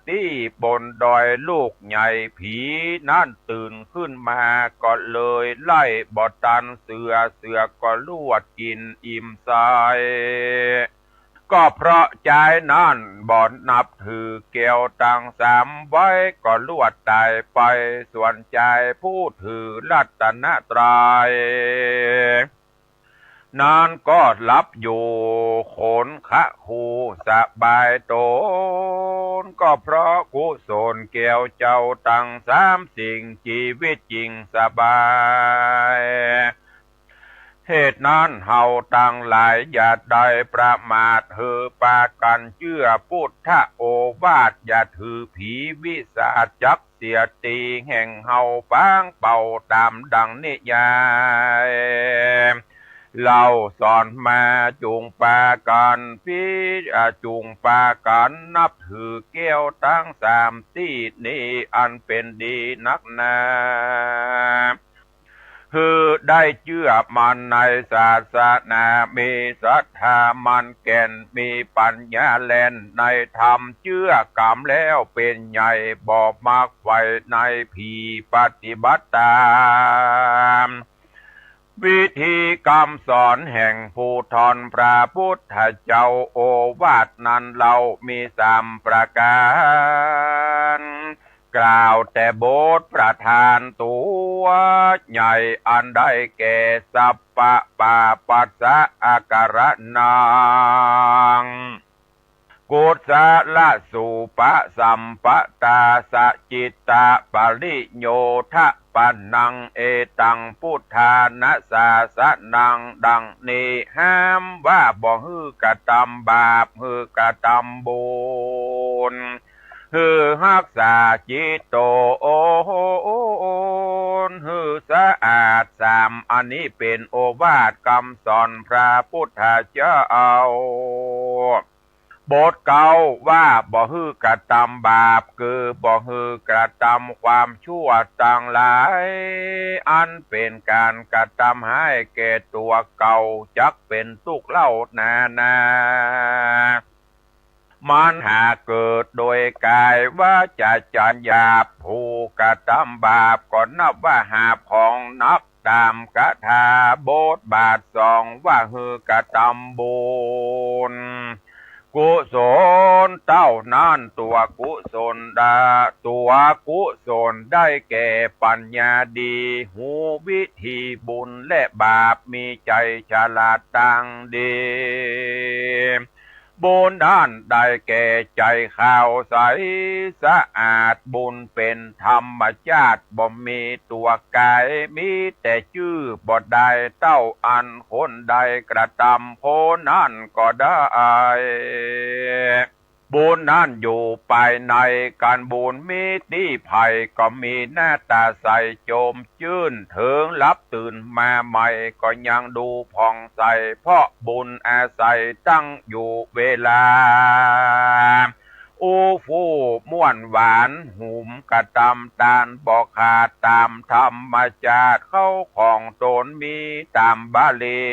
ตี้บนดอยลูกใหญ่ ผีนั้นตื่นขึ้นมาก็เลยไล่บ่ตันเสือ เสือก็ลวดกิ๋นอิ่มใส ก็เพราะจายนั้นบ่นับถือแก้วตังสามไว้ก็ลวดต๋ายไป ส่วนจายผู้ถือรัตนตรัย นั้นก็หลับอยู่ขนคะคูสบายต๋น ก็เพราะกุศลแก้วเจ้าตังสามสิ่ง จีวิตจิ่งสบาย เหตุนั้นเฮาตังหลายอย่าได้ประมาท หื้อปากั๋นเจื้อปุทธโอวาท อย่าถือผีวิสาทจัก เสียตี้แห่งเฮาปางเป่าต๋ามดังนิยายเล่าสอนมา จุ่งปากั๋นพิ อ่า จุ่งปากั๋นนับถือแก้วตังสามตี้นี้ อันเป๋นดีนักหนา หื้อได้เจื้อมั่นในศาสนา มีศรัทธามั่นแก่น มีปั๋ญญาแล่นในธรรม เจื้อก๋ำแล้วเป๋นใหญ่ บ่มักใฝ่ในผี ปฏิบัติต๋ามวิธีกำสอนแห่งผู้ท่อนพระปุทธเจ้า โอวาทนั้นเล่ามีสามประก๋าน กล่าวแต่บทประธานตั๋วใหญ่อันได้แก่ สัพพะปาปัสสะอาการะนัง กุศลสูปสัมปตา สะจิตตะปริโยทะปะนัง เอตังพุทธานะสาสะนัง ดังนี้ ห้ามว่าบ่หื้อกระตำบาป หื้อกระตำบุญ หื้อฮักษาจิตต๋น หื้อสะอาด สามอันนี้เป๋นโอวาทกำสอนพระปุทธเจ้า บทเก๊าว่าบ่หื้อกระตำบาป คือบ่หื้อกระตำความชั่วตังหลาย อันเป๋นก๋านกระตำฮ้ายแก่ตั๋วเก่า จักเป๋นตุ๊กข์เล่านานา มันหากเกิดโดยก๋ายวาจ๋าใจ๋หยาบ ผู้กระตำบาปก็นับว่าหาบของหนัก ต๋ามกถาบทบาทสองว่าหื้อกระตำบุญ กุศลเต้านั้น ตั๋วกุศลดา ตั๋วกุศลได้แก่ปั๋ญญาดี ฮู้วิธีบุญและบาป มีใจ๋ฉลาดตังดี บุญนั้นได้แก่ใจ๋ขาวใสสะอาด บุญเป๋นธรรมชาติ บ่มีตั๋วก๋าย มีแต่จื้อ บ่ได้เต้าอันคนใดกระตำ คนนั้นก็ได้ บุญนั้นอยู่ภายใน กั๋นบุญมีตี้ใผก็มีหน้าต๋าใสโจมจื้น เถิงหลับตื่นมาใหม่ก็ยังดูผ่องใส เพราะบุญอาศัยตั้งอยู่เวลา อู้ฟู่ม่วนหวาน หุมกระตำตานบ่ขาด ต๋ามธรรมชาติเข้าของต๋นมีต๋ามบาลี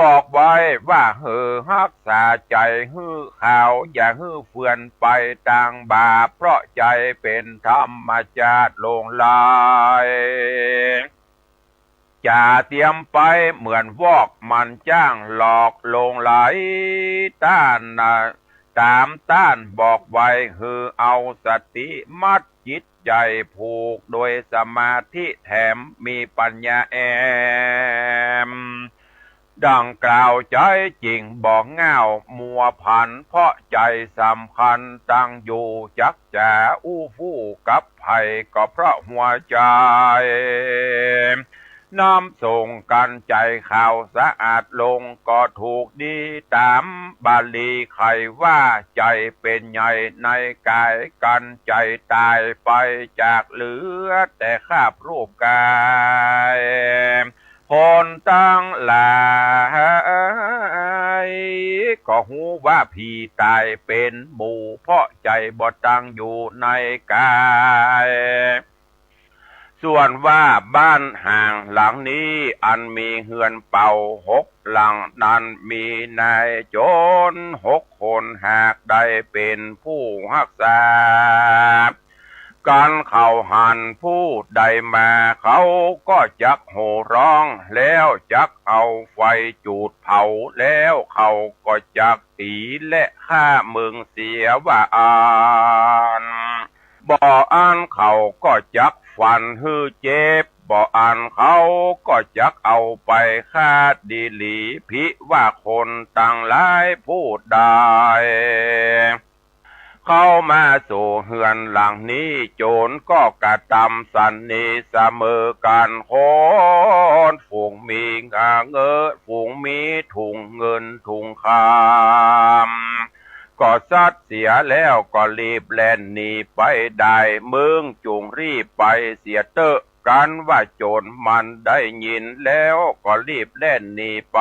บอกไว้ว่าหื้อฮักษาใจ๋หื้อขาว อย่าหื้อเฟือนไปตางบาป เพราะใจ๋เป๋นธรรมชาติหลงไหล จ๋าเตียมไปเหมือนวอก มันจ้างหลอกหลงไหล ต้านนะ ต๋ามต้านบอกไว้ หื้อเอาสติมัดจิตใจ๋ ผูกโดยสมาธิแถม มีปั๋ญญาแอม ดังกล่าวใจ๋จิ่งบ่ง่าวมัวผัน เพราะใจ๋สำคัญตั้งอยู่ จักจ๋าอู้ฟู่กับใผก็เพราะหัวใจ๋ น้ำส่งกั๋นใจ๋ขาวสะอาดลง ก็ถูกดีต๋ามบาลีไขว่า ใจ๋เป๋นใหญ่ในก๋าย กั๋นใจ๋ต๋ายไปจากเหลือแต่คราบรูปก๋าย คนตังหลายก็ฮู้ว่าผีต๋ายเป๋นหมู่ เพราะใจ๋บ่ตั้งอยู่ในก๋าย ส่วนว่าบ้านห่างหลังนี้ อันมีเฮือนเป่าหก หลังนั้นมีนายโจรหกคน หากได้เป๋นผู้ฮักษา กันเขาหันผู้ใดมา เขาก็จักโห่ฮ้อง แล้วจักเอาไฟจูดเผา แล้วเขาก็จักตี๋และฆ่ามึงเสียว่าอั้น บ่อั้นเขาก็จักฟันหื้อเจ็บ บ่อั้นเขาก็จักเอาไปฆ่าดีหลี ผิว่าคนตังหลายผู้ใดเข้ามาสู่เฮือนหลังนี้ โจรก็กระตำสันนีเสมอกั๋น คนฝูงมีเงิน ฝูงมีถุงเงินถุงคำ ก็ซัดเสียแล้วก็รีบแล่นหนีไปได้ มึงจุ่งรีบไปเสียเต๊อะ กันว่าโจรมันได้ยินแล้วก็รีบแล่นหนีไป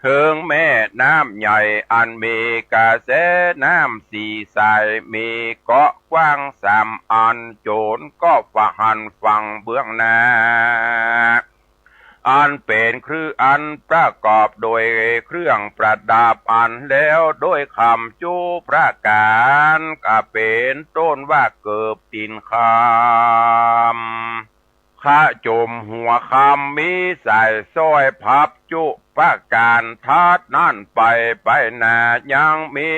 เถิงแม่น้ำใหญ่อันมีกระแสน้ำสี่สาย มีเกาะกว้างสามอัน โจรก็ปะหันฝั่งเบื้องหน้า อันเป๋นเครื่อง อันประกอบโดยเครื่องประดับอันแล้วโดยคำจุประก๋าน ก็เป๋นต้นว่าเกิบตี๋นคำ ขะจมหัวคำ มีสายสร้อยพับจุประก๋าน ถัดนั้นไปไปหน้ายังมี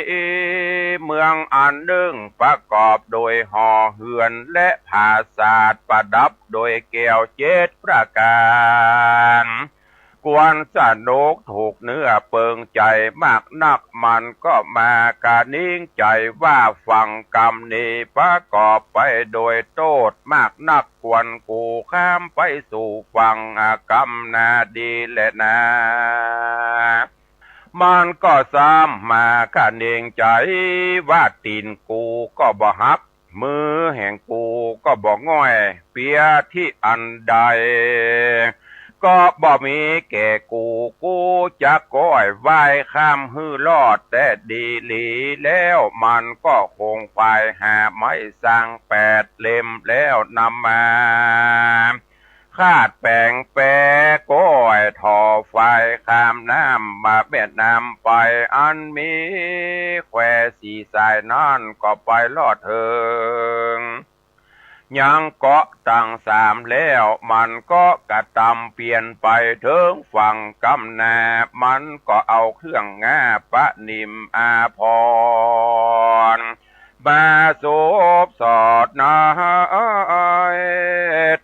เมืองอันนึ่งประกอบโดยหอเฮือนและผาสาทประดับโดยแก้วเจ็ดประก๋าน กวนสนุกถูกเนื้อเปิงใจ๋มากนัก มันก็มากระนิ่งใจ๋ว่าฝั่งกำนี้ประกอบไปโดยโต้ษมากนัก ควรกู๋ข้ามไปสู่ฝั่งกำหน้าดีแลนา มันก็ซ้ำมากระนิ่งใจ๋ว่าตี๋นกูก็บ่หัก มือแห่งกูก็บ่ง่อยเปียตี้อันใด ก็บ่มีแก่กู กูจักก้อยว่ายข้ามหื้อรอดแต่ดีหลี แล้วมันก็คงไปหาไม้สังแปดเล่ม แล้วนำมา คาดแป๋งแปก้อยถ่อฝายข้ามน้ำมาแม่น้ำไป อันมีแควสี่สายนั้นก็ไปรอดเถิง ยังเกาะตังสามแล้ว มันก็กระตำเปียนไปเถิงฝั่งกำหน้า มันก็เอาเครื่องงาประนิมอาภรณ์ มาสวมสอดนาย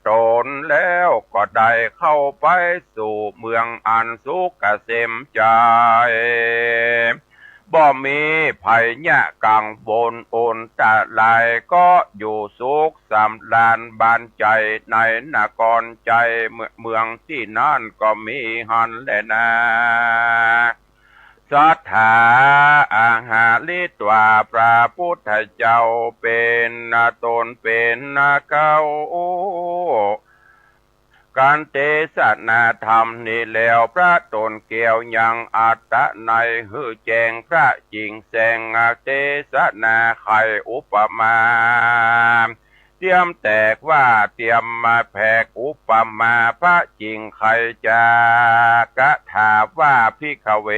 ต๋น แล้วก็ได้เข้าไปสู่เมืองอันสุขเกษมใจ๋ บ่มีภัยยะกังวลอันตราย ก็อยู่สุขสำราญบานใจ๋ในนครใจ๋ เมืองตี้นั้นก็มีหั้นแลนา สัตถา อาหาริตวา พระพุทธเจ้าเป๋นต๋นเป๋นเก๊า กั๋นเตสนาธรรมนี้แล้ว พระต๋นแก้วยังอัตตะนัยหื้อแจ้งพระจิ่งแสง เตสนาไขอุปมา เตียมแตกว่าเตียมมาแผกอุปมาพระจิ่งไขจากถาว่า ภิกขเว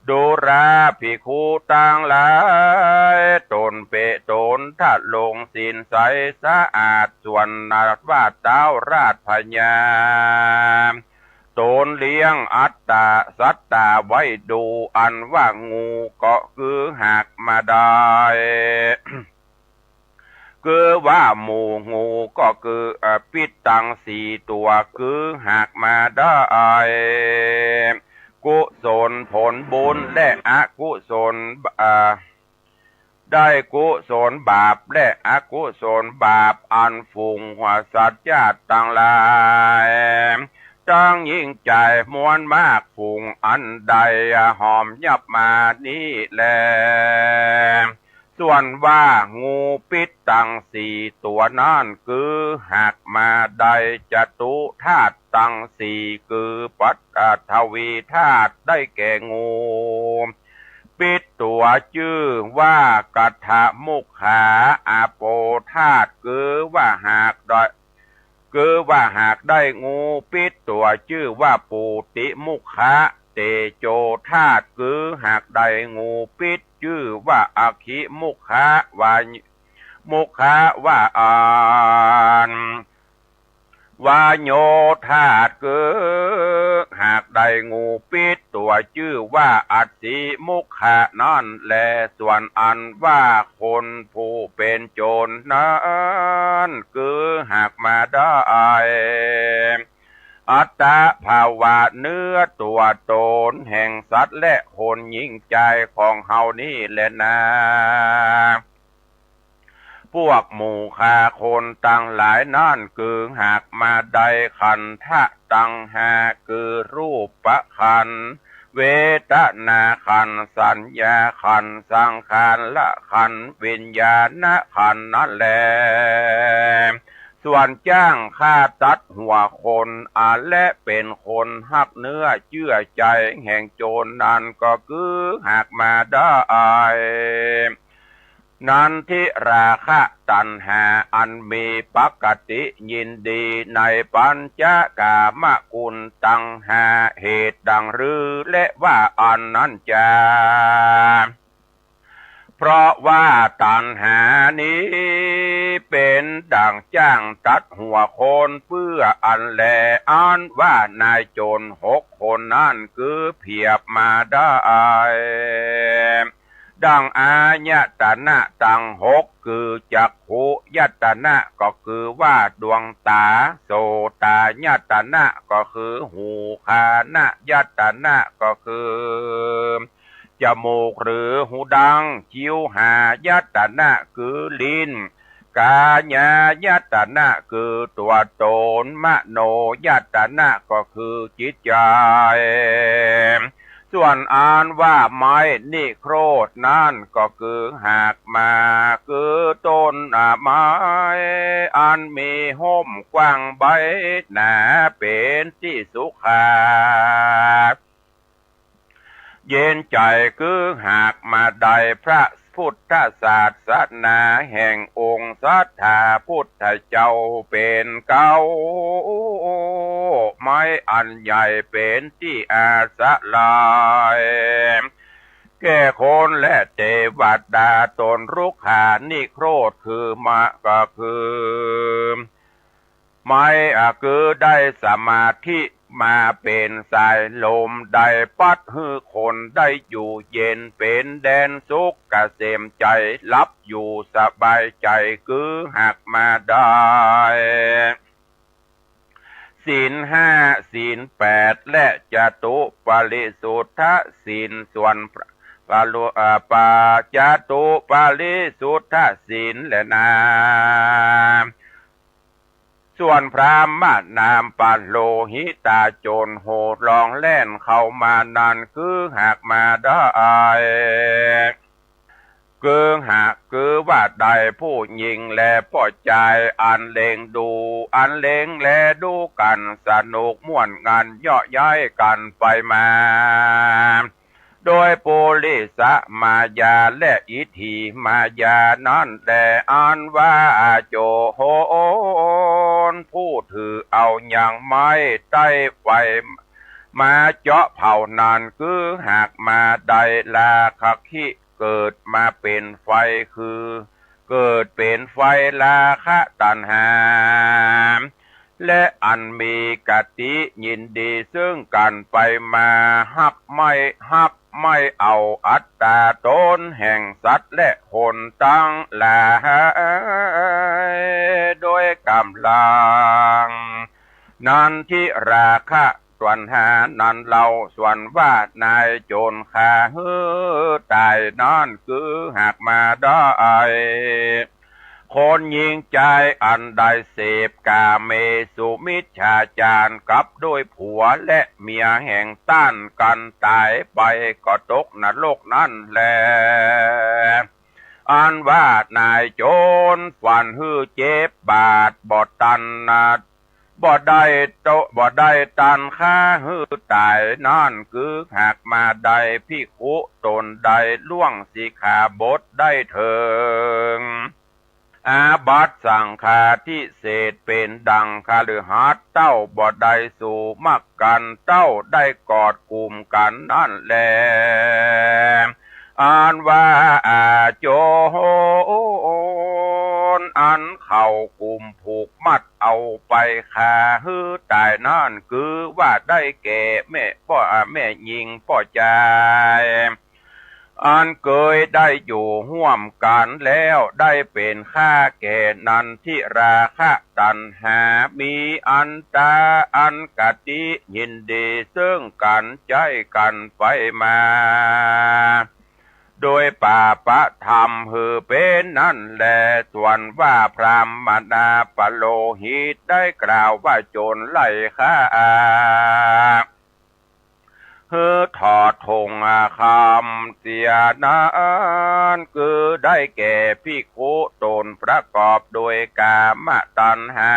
ดูราภิกขุตังหลาย ต๋นเป๋นต๋นทะลงศีลใสสะอาด ส่วนว่าเต๊าราชพญา ต๋นเลี้ยงอัตตาสัตตาไว้ดู อันว่างูก็คือหากมาได้ คือว่าหมู่งูก็คือ เอ่อ ปิ๊ดตังสี่ตั๋ว คือหากมาได้ กุศลผลบุญและอกุศล เอ่อ ได้กุศลบาปและอกุศลบาป อันฝูงสัตว์จ๊าดตังหลาย ตังยิ่งใจ๋มวลมากฝูงอันใดหอมยับมานี้แล ส่วนว่างูปิ๊ดตังสี่ตั๋วนั้น คือหากมาได้จตุธาตุตังสี่ คือปฐวีธาตุ ได้แก่งูปิ๊ดตั๋วจื้อว่ากัทธมุขขา อาโปธาตุ คือว่าหากได้ คือว่าหากได้งูปิ๊ดตั๋วจื้อว่าปูติมุขะ เตโจธาตุ คือหากได้งูปิ๊ดจื้อว่าอคิมุขะ วา มุขะ วาอัน วาโยธาตุ คือหากได้งูปิ๊ดตั๋วจื้อว่าอัสสิมุขะนั้นแล ส่วนอันว่าคนผู้เป๋นโจรนั้น คือหากมาได้ อัตตภาวะเนื้อตั๋วต๋นแห่งสัตว์และคนหญิงจายของเฮานี้แลนา พวกหมู่ข้าคนตังหลายนั้น คือหากมาได้ขันธะตังห้า คือรูปขันธ์ เวทนาขันธ์ สัญญาขันธ์ สังขารขันธ์ วิญญาณขันธ์นั้นแล ส่วนจ้างฆ่าตัดหัวคน อันและเป๋นคนฮักเนื้อเจื้อใจ๋แห่งโจรนั้น ก็คือหากมาได้ นันทิราคะตัณหาอันมีปกติยินดีในปัญจกามกุลตังห้า เหตุดังรือและว่าอันนั้นจา เพราะว่าตัณหานี้เป๋นดั่งจ้างตัดหัวคน เปื้ออันแล อันว่านายโจรหกคนนั้น คือเผียบมาได้ ดั่งอายตนะตังหก คือจักขุยตนะ ก็คือว่าดวงต๋า โสตายตนะ ก็คือหู ฆานยตนะ ก็คือจมูกหรือหูดัง จิวหายตนะ คือลิ้น กายายตนะ คือตั๋วต๋น มโนยตนะ ก็คือจิตใจ๋ ส่วนอันว่าไม้นิโครธนั้น ก็คือหากมา คือต้นไม้อันมีฮ่มกว้างใบหนา เป๋นตี้สุขา เย็นใจ๋ คือหากมาได้พระพุทธศาสนาแห่งองค์สัตถาพุทธเจ้าเป๋นเก๊า ไม้อันใหญ่เป๋นตี้อาศรัย แก่คนและเตวดา ต้นรุกขานิโครธ คือมะ ก็คือ ไม้ อ่ะ คือได้สมาธิมาเป๋นสายลม ได้ปัดหื้อคนได้อยู่เย็นเป๋นแดนสุขเกษมใจ๋ หลับอยู่สบายใจ๋ คือหากมาได้ ศีลห้า ศีลแปด และจตุปริสุทธศีล ส่วนพระ ปาลุ อ่า ปา จตุปริสุทธศีลแลนา ส่วนพราหมณามปโลหิตาโจรโห่ร้องแล่นเข้ามานั้น คือหากมาได้ คือหาก คือว่าได้ผู้หญิงและป้อจายอันเล็งดู อันเล็งแลดูกั๋นสนุกม่วนงันเยาะเย้ยกั๋นไปมา โดยปุริสมายาและอิทธิมายานั้นแล อันว่าโจรผู้ถือเอายังไม้ใต้ไฟมาเจาะเผานั้น คือหากมาได้ราคะคิเกิดมาเป๋นไฟ คือเกิดเป๋นไฟราคะตัณหา และอันมีกติยินดีซึ่งกั๋นไปมา ฮักไม้ ฮักไม้เอาอัตต๋าต๋นแห่งสัตว์และคนตังหลาย โดยก๋ำลัง นันทิราคะตัณหานั้นเล่า ส่วนว่านายโจรฆ่าหื้อต๋ายนั้น คือหากมาได้ คนหญิงจายอันได้เสพกาเมสุมิจฉาจารกับด้วยผัวและเมียแห่งต้านกั๋นต๋ายไป ก็ตกนรกนั้นแล อันว่านายโจรฟันหื้อเจ็บบาดบ่ตันนะ บ่ได้โต บ่ได้ตันฆ่าหื้อต๋ายนั้น คือหากมาได้ภิกขุต๋นใดล่วงสิกขาบทได้เถิง อาบัติสังฆาทิเศษเป๋นดังคฤหัสถ์เต้าบ่ได้สู่มักกั๋น เต้าได้กอดกุมกั๋นนั้นแล อันว่าอาโจรอันเขากุมผูกมัดเอาไปฆ่าหื้อต๋ายนั้น คือว่าได้แก่แม่ป้อ แม่ญิงป้อจาย อันเกยได้อยู่ฮ่วมกั๋นแล้ว ได้เป๋นข้าแก่นันทิราคะตัณหา มีอันต๋าอันกติยินดีเซิ่งกั๋นใจ๊กั๋นไปมา โดยปาปะธรรมหื้อเป๋นนั้นแล ส่วนว่าพราหมณาปโลหิตได้กล่าวว่า โจรไล่ฆ่า หื้อถอดธงคำเสียนั้น คือได้แก่ภิกขุตนประกอบโดยกามตัณหา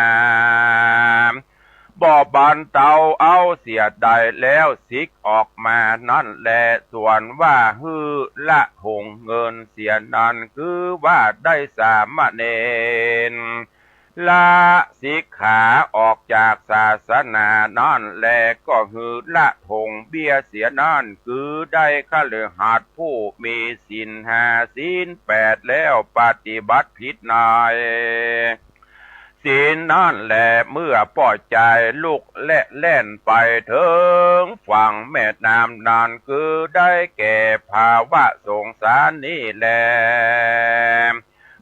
บ่บรรเทาเอาเสียได้แล้ว สิกออกมานั้นแล ส่วนว่าหื้อละธงเงินเสียนั้น คือว่าได้สามเณร ละสิกขาออกจากศาสนานั้นแล ก็หื้อละธงเบี้ยเสียนั้น คือได้คฤหัสถ์ผู้มีศีลห้าศีลแปดแล้วปฏิบัติผิดในศีลนั้นแล เมื่อป้อจายลุกและแล่นไปเถิงฝั่งแม่น้ำนั้น คือได้แก่ภาวะสงสารนี้แล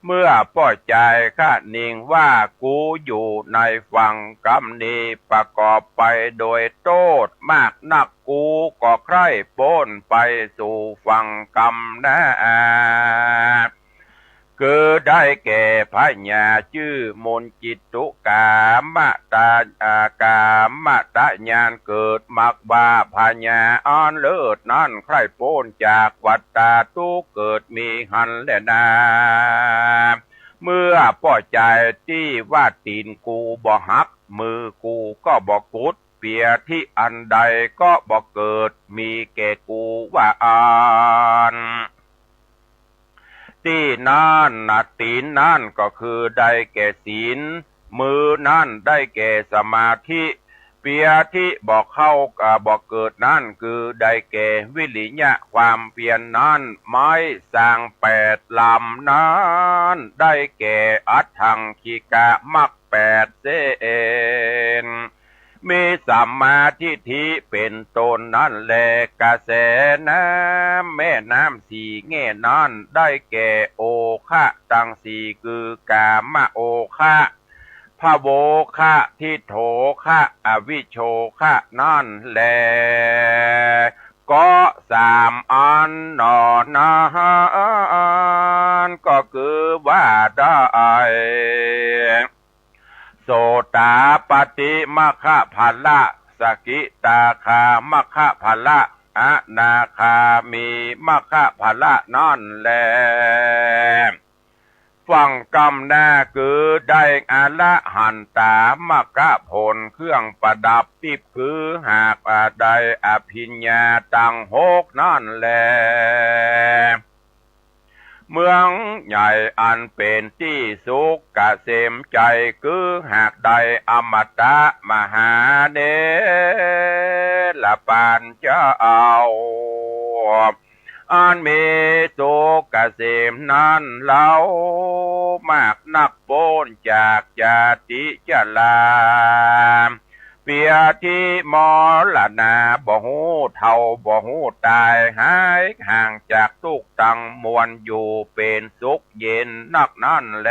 เมื่อป้อจายคะนิงว่า กูอยู่ในฝั่งกำนี้ประกอบไปโดยโต้ษมากนัก กูก็ใคร่ป๊นไปสู่ฝั่งกำนา คือได้แก่พญาจื้อมนจิตตุกามตะ อ่า กามตะญาณ เกิดมักว่าพญาอันเลิศนั้นใคร่ป๊นจากวัฏฏะทุกข์เกิดมีหั้นแลนา เมื่อป้อจายตี้ว่า ตี๋นกูบ่หัก มือกูก็บ่กุด เปียธิอันใดก็บ่เกิดมีแก่กูว่าอั้น ตี้นั้นนะ ตี๋นนั้นก็คือได้แก่ศีล มือนั้นได้แก่สมาธิ เปียธิบ่เข้า อ่า บ่เกิดนั้น คือได้แก่วิริยะความเพียรนั้น ไม้สร้างแปดลำนั้น ได้แก่อัฏฐังคิกะมรรคแปดเส้น มีสัมมาทิฏฐิเป๋นต้นนั้นแล กระแสน้ำแม่น้ำสี่แง่นั้น ได้แก่โอคะตังสี่ คือกามโอคะ ภโวคะ ทิฏโฐคะ อวิชโชคะนั้นแล ก็สามอันหนอนั้น ก็คือว่าได้ โสตาปัตติมรรคผละ สกิทาคามรรคผละ อนาคามีมรรคผละนั้นแล ฝั่งกำนาคือได้อรหันตามรรคผลเครื่องประดับทิพย์ คือหากว่าได้อภิญญาตังหกนั้นแล เมืองใหญ่อันเป๋นตี้สุขเกษมใจ๋ คือหากได้อมตะมหาเนรปานเจ้า อันมีสุขเกษมนั้นเล่า มากนักป๊นจากจาติชรา เปียธิมรณา บ่ฮู้เฒ่าบ่ฮู้ต๋าย หายห่างจากทุกข์ตังมวล อยู่เป๋นสุขเย็นนักนั้นแล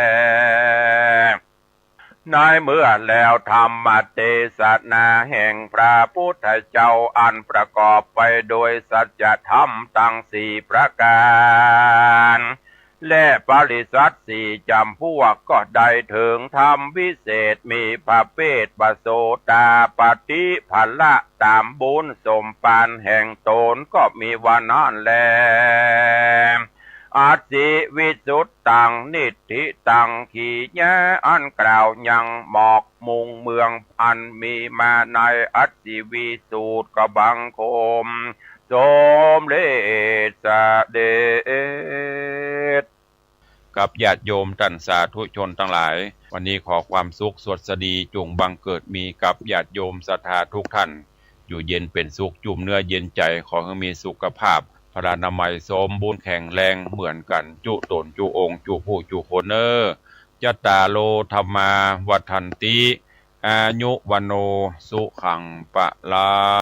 ในเมื่อแล้วธรรมเตสนาแห่งพระพุทธเจ้า อันประกอบไปโดยสัจธรรมตังสี่ประก๋าน และปริษัทสี่จ๋ำพวก ก็ได้เถิงธรรมวิเศษ มีประเภทว่าโสตาปัตติผละ ต๋ามบุญสมปานแห่งต๋น ก็มีว่านั้นแล อสิวิสุทธัง นิฏฐิตัง ขีญา อันกล่าวยังหมอกมุงเมือง อันมีมาในอสิวิสุทธิ์ ก็บังคมสมเร็จเสด็จ กับญาติโยมต้านสาธุชนตังหลาย วันนี้ขอความสุขสวัสดีจุ่งบังเกิดมีกับญาติโยมศรัทธาทุกท่าน อยู่เย็นเป๋นสุข จุ่มเนื้อเย็นใจ๋ ขอหื้อมีสุขภาพ พลานามัยสมบูรณ์แข็งแรงเหมือนกั๋นจุ๊ต๋นจุ๊องค์จุ๊ผู้จุ๊คนเน่อ จัตตาโร ธัมมา วัฑฒันติ อายุ วัณโณ สุขัง พลัง